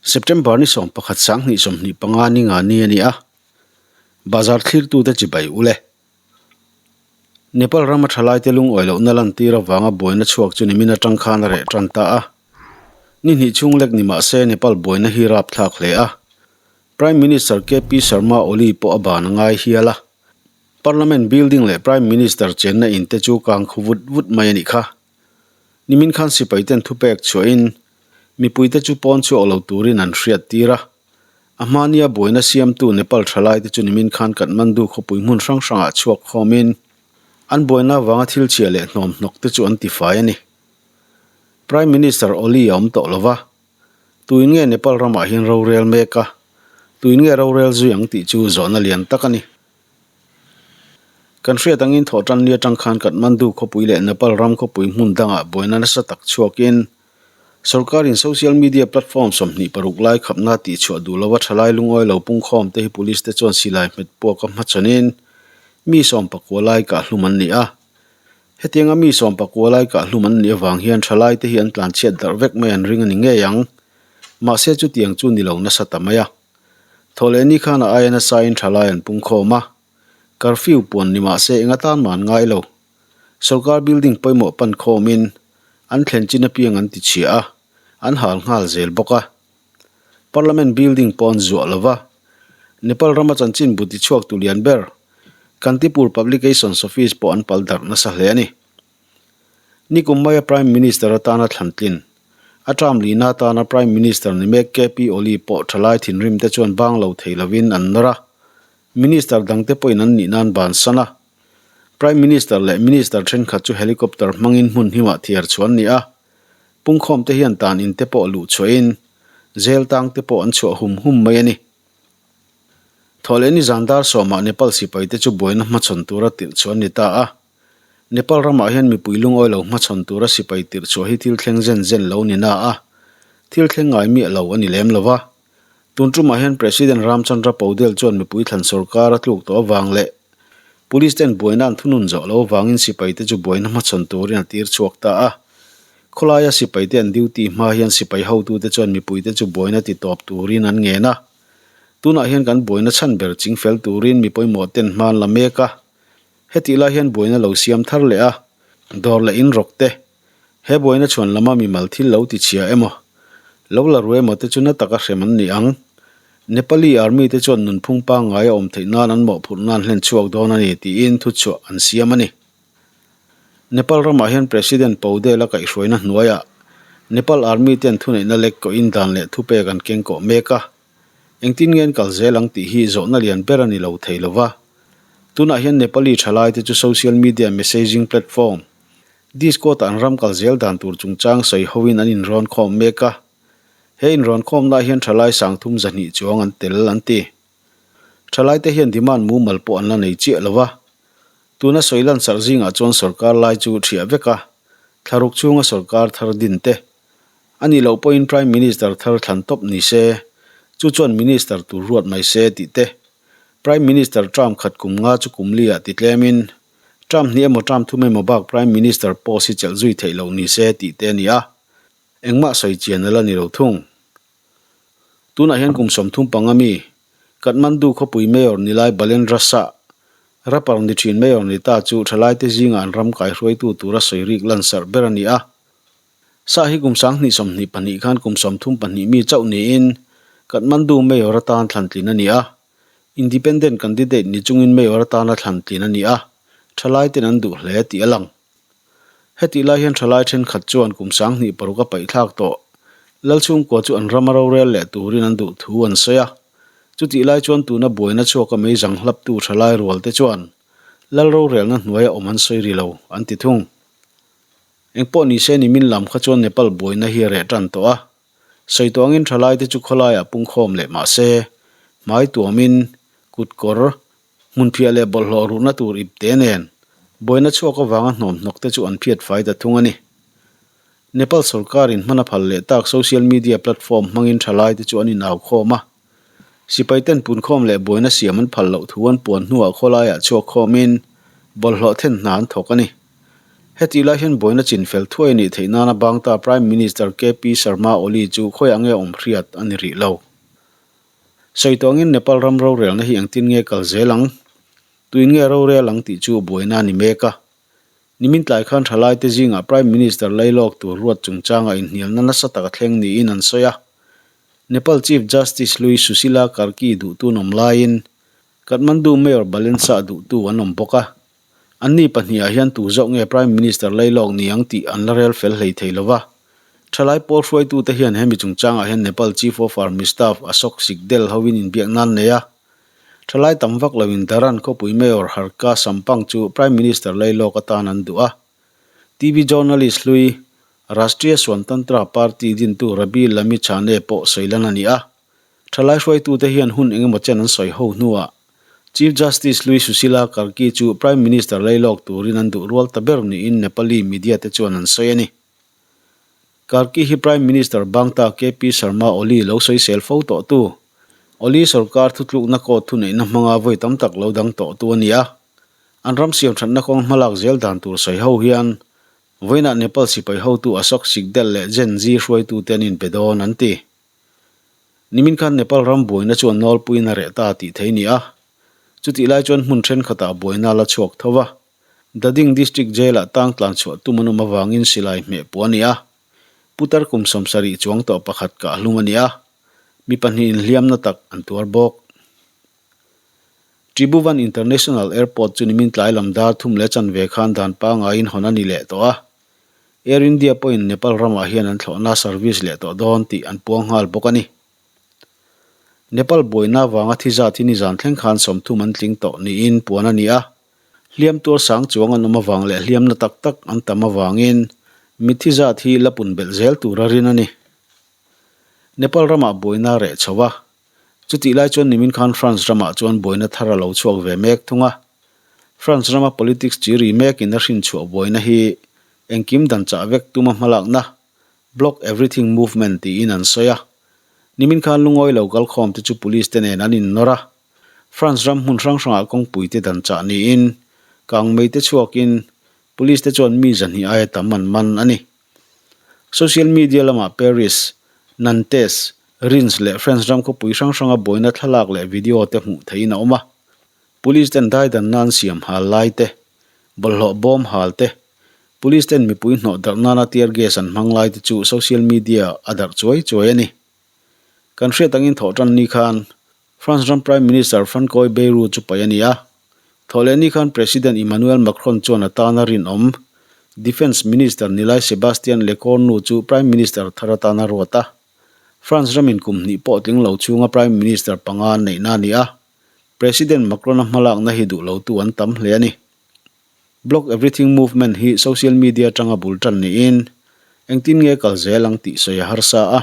September ni 11 2025 ni nga ni a ni a, bazar thlirtute chibai ule. Nepal rama thalaite lungawi lohna lantir avanga buaina chhuak chu nimin atang khan a reh tan ta a. Ni hnih chhung lek ni mah se Nepal buaina hi rapthlak hle a. Prime Minister KP Sharma Oli pawh a ban a ngai hial a. Parliament building leh Prime Minister chenna in te chu kang khu vut vut mai a nih kha. Nimin khan sipai ten thupek chhuahin mipuite chu pawn chhuak lo turin an hriat tir a. A hmania buaina siamtu Nepal thalai te chu nimin khan Kathmandu khawpui hmun hrang hrangah chhuak khawmin an buaina avanga thil chhia leh hnawm hnawk te chu an tifai a ni. Prime Minister Oli a awm tawh lo va, tuin nge Nepal ramah hian rorel mek a, tuin nge rorel zui ang tih chu zawhna lian tak a ni. Kan hriat angin thawhtan ni atang khan Kathmandu khawpui leh Nepal ram khawpui hmun dangah buaina nasa tak chhuakin sorkarin social media platform 26 lai khapna tihchhuah duh lova thalai lungawi lo pungkhawm te hi police te chuan silai hmet puaka hmachhawnin mi 19 lai kahhlum an ni a. Hetianga mi 19 lai kahhlum an nih avang hian thalai te hi an tlanchhiat darh vek mai an ring a ni ngei ang. Mahse chutiang chu ni lo nasa ta mai a. Thawhleh ni khan a aia nasain thalai an pungkhawm a, curfew puan ni mah se eng atan mah an ngai lo. Sorkar building pawimawh pan khawmin an thlen chin apiang an ti chhia a, an hal nghal zel bawk a. Parliament building pawh an zuah lo va, Nepal rama chanchin bu tichhuak tu lian ber Kantipur Publications Office pawh an pal darh nasa hle a ni. Nikum maia Prime Minister atana thlan tlin, a term lihna atana Prime Minister ni mek KP Oli pawh thalai thinrim te chuan bang lo thei lovin an nawr a, Minister dangte pawhin an nih nan bansan a. Prime Minister leh Minister thenkhat chu helicopter hmangin hmun himah thiar chhuah an ni a, pungkhawm te hian tan in te pawh luh chhuahin jail tang te pawh an chhuah hum hum mai a ni. Thawhleh ni zan dar sawmah Nepal sipai te chu buaina hmachhawn tura tirh chhuah an ni ta a. Nepal ramah hian mipui lungawi lo hmachhawn tura sipai tirh chhuah hi thil thleng zen zen lo ni na a, thil thleng ngai miah lo a ni lem lo va. Tun tumah hian President Ramchandra Paudel chuan mipui thlan sorkar a tluk tawh avang leh Police ten buaina an thunun zawh lo avangin sipai te chu buaina hmachhawn turin a tir chhuak ta a. Khawlaia sipai te an duty hma hian sipai hotute chuan mipui te chu buaina ti tawp turin an ngen a. Tunah hian kan buaina chhan ber chingfel turin mi pawimawh ten hma an la mek a. Hetih lai hian buaina lo siam thar leh a, dawr leh in rawk te, he buaina chhuan lama mimal thil lo ti chhia emaw, lo la ru emaw te chu na taka hrem an ni ang. Nepali Army te chuan nunphung pangngai a awm theih nan an mawhphurh nan hlen chhuak dawn a ni tiin thuchhuah an siam a ni. Nepal ramah hian President Paudel a kaihhruaina hnuaiah Nepal Army ten thuneihna lek kawhin dan leh thupek an keng kawh mek a. Engtin nge an kal zel ang tih hi zawhna lian ber a ni lo thei lo va. Tunah hian Nepali thalai te chu social media messaging platform Discord ah an ram kal zel dan tur chungchang sawi hoin an inrawn khawm mek a. He inrawn khawmnaah hian thalai 3200 chuang an tel an ti. Thalai te hian demand mumal pawh an la nei chiah lo va. Tuna sawi lansarh zingah chuan sorkar lai chu thiah vek a, thlaruk chhunga sorkar thar din te A nih loh pawhin Prime Minister thar thlan tawp ni se, chu chuan Minister tur ruat mai se tih te. Prime Minister term khat kum nga chu kum li ah ti tlemin, term hnih emaw term thum emaw bak Prime Minister post hi chelh zui theih loh ni se tih te a ni a, engmah sawi chian a la ni lo thung. Tunah hian kum 35 mi, Kathmandu khawpui Mayor Nilai Balendra Shah, rapper ni thin Mayor ni ta chu thalaite zingah an ram kaihruaitu tura sawi rik lansarh ber a ni a. Sa hi kum 2022 khan kum 34 mi chauh niin Kathmandu Mayor atan thlan tlin a ni a. Independent candidate ni chungin Mayor atana thlan tlin a ni a, thalai ten an duh hle tih a lang. Hetih lai hian thalai thenkhat chuan kum 2006 a paihthlak tawh Lalchhungkua chu an rama rorel leh turin an duh thu an sawi a. Chutih lai chuan tuna buaina chhuaka meizang hlaptu thalai rual te chuan Lal rorelna hnuaia awm an sawi ri lo an ti thung. Engpawh ni se nimin lam kha chuan Nepal buaina hi a reh tan tawh a. Sawi tawh angin thalaite chu khawlaiah pungkhawm leh mah se, hmai tuamin, kut kawr, hmunphiah leh bawlhhlawh ruhna tur ip te nen buaina chhuak avanga hnawm hnawk te chu an phiat fai ta thung a ni. Nepal sorkarin hman a phal leh tak social media platform hmangin thalaite chu an inau khawm a. Sipai ten punkhawm leh buaina siam an phal loh thu an puan hnuah khawlaiah chhuak khawmin bawlhhlawh then hna an thawk a ni. Hetih lai hian buaina chinfel thuai a nih theih nana bangta Prime Minister KP Sharma Oli chu khawiah nge awm hriat a ni rih lo. Sawi tawngin Nepal ram rorelna hi engtin nge kal zel ang? Tuin nge rorel ang tih chu buaina a ni mek a. Nimin tlai khan thalaite zingah Prime Minister lailawk tur ruat chungchanga inhnialna nasa tak a thleng niin an sawi a. Nepal Chief Justice hlui Sushila Karki duhtu an awm laiin Kathmandu Mayor Balen Shah duhtu an awm bawk a. Anni pahnihah hian tu zawk nge Prime Minister lailawk ni ang tih an la rel fel hlei thei lo va. Thalai pawl hruaitute hian hemi chungchangah hian Nepal Chief of Army Staff Ashok Sigdel hoin inbiak nan nei a. Thalai tam vak loin Dharan khawpui Mayor Harka Sampang chu Prime Minister lailawk atan an duh a. TV journalist hlui, Rashtriya Swantantra Party dintu Rabi Lamichhane pawh sawilan a ni a. Thalai hruaitute hian hun engemaw chen an sawi ho hnuah Chief Justice hlui Sushila Karki chu Prime Minister lailawk turin an duh rual ta ber niin Nepali media te chuan an sawi a ni. Karki hi Prime Minister Bangta KP Sharma Oli lo sawisel fo tawhtu, Oli sorkar thutlukna court thuneihna hmanga vawi tam tak lo dang tawhtu a ni a. An ram siamthatna kawng hmalak zel dan tur sawi ho hian vawiinah Nepal sipai hotu Ashok Sigdel leh Gen Z hruaitute an inpe dawn an ti. Nimin khan Nepal ram buaina chuan nawlpuiin a reh ta tih thei a ni a. Chutih lai chuan hmun thenkhatah buaina a la chhuak tho va. Dhading District Jail-ah tang tlan chhuah tum an awm avangin silai hmeh puh a ni a. Putar kum 70 chuang tawh pakhat kah hlum a ni a. Mi pahnihin hliamna tak an tuar bawk. Tribhuvan International Airport chu nimin tlai lam dar thum leh chanve khan dan pangaiin hawn a ni leh tawh a. Air India pawhin Nepal ramah hian an thlawhna service leh tawh dawn tih an puang nghal bawk a ni. Nepal buaina avanga thi zat hi nizan thleng khan 30 an tling tawh niin puan a ni a. Hliam tuar sang chuang an awm avang leh hliamna tak tak an tam avangin mitthi zat hi la pun belh zel tur a rin a ni. Nepal ramah buaina a reh chho a, chutih lai chuan nimin khan France ramah chuan buaina thar a lo chhuak ve mek thung a. France rama politics chi ri mekin a hrinchhuah buaina hi engkim dan chah vek tuma hmalakna Block Everything Movement tiin an sawi a. Nimin khan lungawi lo kalkhawm te chu police te nen an innawr a. France ram hmun hrang hrangah kawngpui te dan chah niin kangmei te chhuakin police te chuan mi 200 aia tam an man a ni. Social media lamah Paris, Nantes, Reims leh France ram khawpui hrang hranga buaina thlalak leh video te hmuh theihin a awm a. Police ten daidanna an siam hal lai te, bawlhhlawh bawm hal te, Police ten mipui hnawh darh nana tear gas an hmang lai te chu social media a darh chuai chuai a ni. Kan hriat angin thawhtan ni khan France ram Prime Minister Francois Bayrou chu paih a ni a. Thawhleh ni khan President Emmanuel Macron chuan a tana rinawm Defence Minister nilai Sebastien Lecornu chu Prime Minister thar atan a ruat a. France ramin kum hnih pawh tling lo chhunga Prime Minister panga an neihna a ni a. President Macron-a hmalakna hi duh lotu an tam hle a ni. Block Everything Movement hi social media atanga bul tan niin engtin nge kal zel ang tih sawi a harsa a.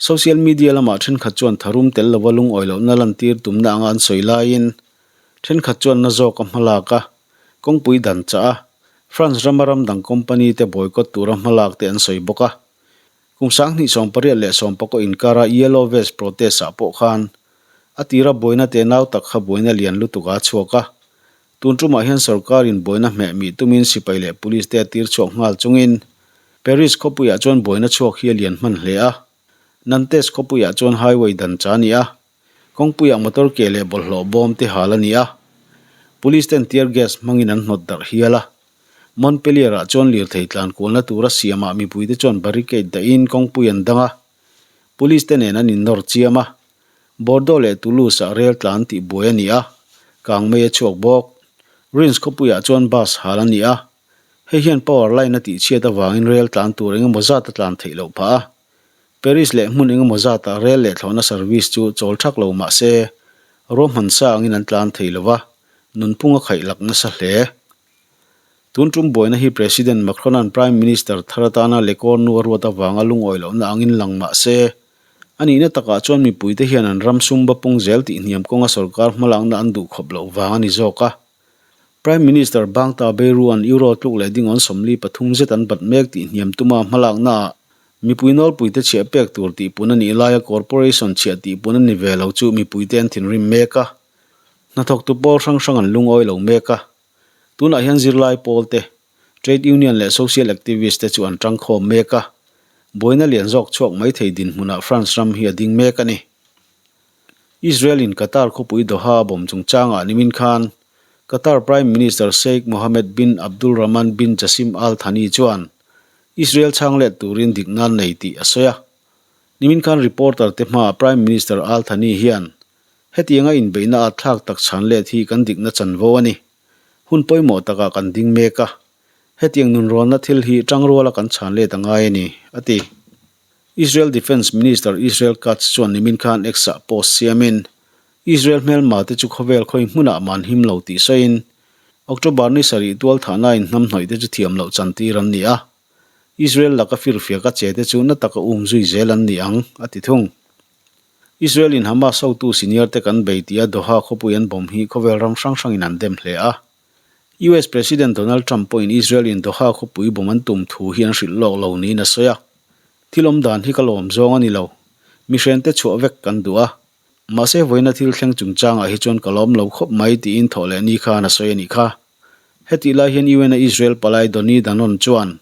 Social media lamah thenkhat chuan tharum tel lova lungawi lohna lantir tumna anga an sawi laiin thenkhat chuan na zawk a hmalak a, kawngpui dan chah a, France rama ram dang company te boycott tura hmalak te an sawi bawk a. Kum 2018 inkara Yellow Vest protest ah pawh khan a tira buaina tenau tak kha buaina lian lutuk a chhuak a. Tun tumah hian sorkarin buaina hmeh mih tumin sipai leh police te a tir chhuak nghal chungin Paris khawpuiah chuan buaina chhuak hi a lian hman hle a. Nantes khawpuiah chuan highway dan cha a ni a, kawngpuiah motor ke leh bawlhhlawh bawm te hal a ni a. Police ten tear gas hmangin an hnawt darh hial a. Montpellier-ah chuan lirthei tlan kualna tura siamah mipuite chuan barricade dahin kawngpui an dang a. Police te nen an innawr chiam a. Bordeaux leh Toulouse-ah rel tlan tih buai a ni a, kangmei a chhuak bawk. Reims khawpuiah chuan bus hal a ni a, hei hian power line a tihchhiat avangin rel tlan tur engemaw zat a tlan theih loh phah a. Paris leh hmun engemaw zatah rel leh thlawhna service chu chawl thak lo mah se, ruahman sa angin an tlan thei lo va, nunphung a khaih lak nasa hle. Tun tum buaina hi President Macron-a'n Prime Minister thar atana Lecornu a ruat avanga lungawi lohna angin lang mah se, a nihna takah chuan mipuite hian an ram sum ba pung zel tih hniam kawnga sorkar hmalakna an duh khawp loh vang a ni zawk a. Prime Minister Bangta Bayrou-a'n Euro tluk leh dingawn 43 zet an bat mek tih hniam tuma hmalaknaah mipui nawlpuite chhiah pek tur tihpun a nih laia corporation chhiah tihpun a ni ve lo chu mipuite an thinrim mek a. Hnathawktu pawl hrang hrang an lungawi lo mek a. Tunah hian zirlai pawl te, Trade union leh social activist te chu an tangkhawm mek a, buaina lian zawk chhuak mai thei dinhmunah France ram hi a ding mek a ni. Israel in Qatar khawpui Doha a bawm chungchangah nimin khan Qatar Prime Minister Sheikh Mohammed bin Abdulrahman bin Jassim Al Thani chuan Israel chhang let turin dikna an nei tih a sawi a. Nimin khan reporter te hmaah Prime Minister Al Thani hian hetianga inbeihna at thlak tak chhan let hi kan dikna chanvo a ni. Hun pawimawh takah kan ding mek a, hetiang nunrawnna thil hi tangruala kan chhan let a ngai a ni, a ti. Israel Defence Minister Israel Katz chuan nimin khan X-ah post siamin, Israel hmelma te chu khawvel khawi hmunah man him lo tih sawiin, October ni sarih tualthahnain hnamhnawih te chu thiam loh chantir an ni a, Israel laka firfiak a che te chu na taka um zui zel an ni ang, a ti thung. Israel in Hamas hotu senior te kan bei tia Doha khawpui an bawm hi khawvel ram hrang hrangin an dem hle a. US President Donald Trump pawhin Israel in Doha khawpui bawm an tum thu hi an hrilh lawk lo niin a sawi a. Thil awm dan hi ka lawm zawng a ni lo. Mihrente chhuah vek kan duh a. Mahse vawiina thil thleng chungchangah hi chuan ka lawm lo khawp mai tiin thawh leh ni khan a sawi a nih kha. Hetih lai hian UN a Israel palai Donny Danon chuan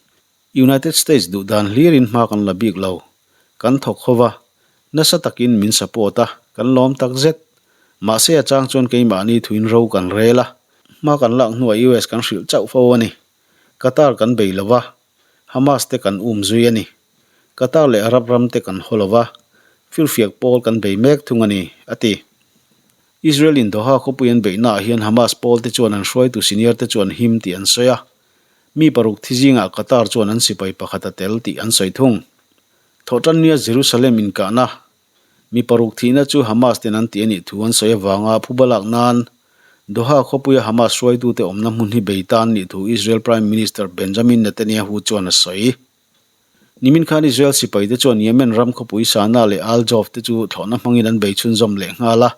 United States duh dan hlirin hma kan la bik lo. Kan thawk ho va, nasa takin min support a, kan lawm tak zet. Mahse a chang chuan keimahni thuin ro kan rel a, hma kan lak hnuah US kan hrilh chauh fo a ni. Qatar kan bei lo va, Hamas te kan um zui a ni. Qatar leh Arab ram te kan haw lo va, firfiak pawl kan bei mek thung a ni, a ti. Israel in Doha khawpui an beihnaah hian Hamas pawl te chuan an hruaitu senior te chu an him tih an sawi a. Mi paruk thi zingah Qatar chuan an sipai pakhat a tel tih an sawi thung. Thawhtannia Jerusalem inkahna mi paruk thihna chu Hamas ten an ti a nih thu an sawi avanga phuba lak nan Doha khawpuia Hamas hruaitute awmna hmun hi bei ta an nih thu Israel Prime Minister Benjamin Netanyahu chuan a sawi. Nimin khan Israel sipaite chuan Yemen ram khawpui Sanaa leh Al-Jawf te chu thlawhna hmangin an bei chhunzawm leh nghal a.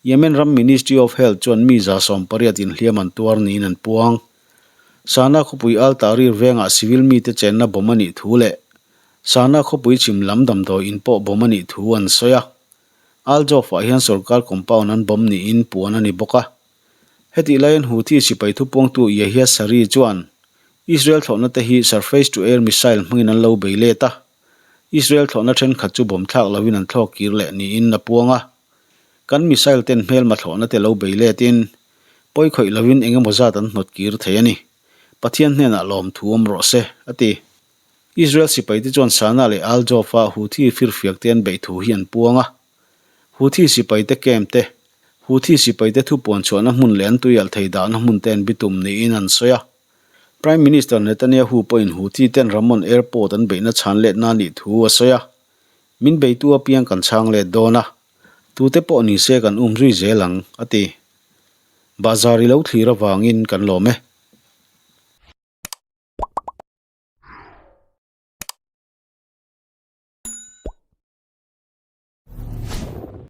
Yemen ram Ministry of Health chuan mi 180 inhliam an tuar niin an puang. Sanaa khawpui Al Tahrir vengah civil mite chenna bomb a nih thu leh Sanaa khawpui chhim lam damdawi in pawh bomb a nih thu an sawi a. Al Jawf-ah hian sorkar compound an bomb niin puan a ni bawk a. Hetih laiin Houthi sipai thupuangtu Yahya Saree chuan Israel thlawhna te hi surface-to-air missile hmangin an lo bei let a. Israel thlawhna thenkhat chu bomb thlak loin an thlawk kir leh niin a puang a. Kan missile ten hmelma thlawhna te lo bei letin pawi khawih loin eng emaw zat an hnawt kir thei a ni. Pathian hnenah lawmthu awm rawh se, a ti. Israel sipaite chuan Sanaa leh Al-Jawf-a Houthi firfiak te an beih thu hi an puang a. Houthi sipaite camp te, Houthi sipaite thupuan chhuahna hmun leh an tuialh thei dahna hmun te an bitum niin an sawi a. Prime Minister Netanyahu pawhin Houthi ten Ramon Airport an beihna chhan letna a nih thu a sawi a, Min beitu apiang kan chhang let dawn a, tute pawh ni se kan um zui zel ang, a ti. Bahzar i lo thlir avangin kan lawm e.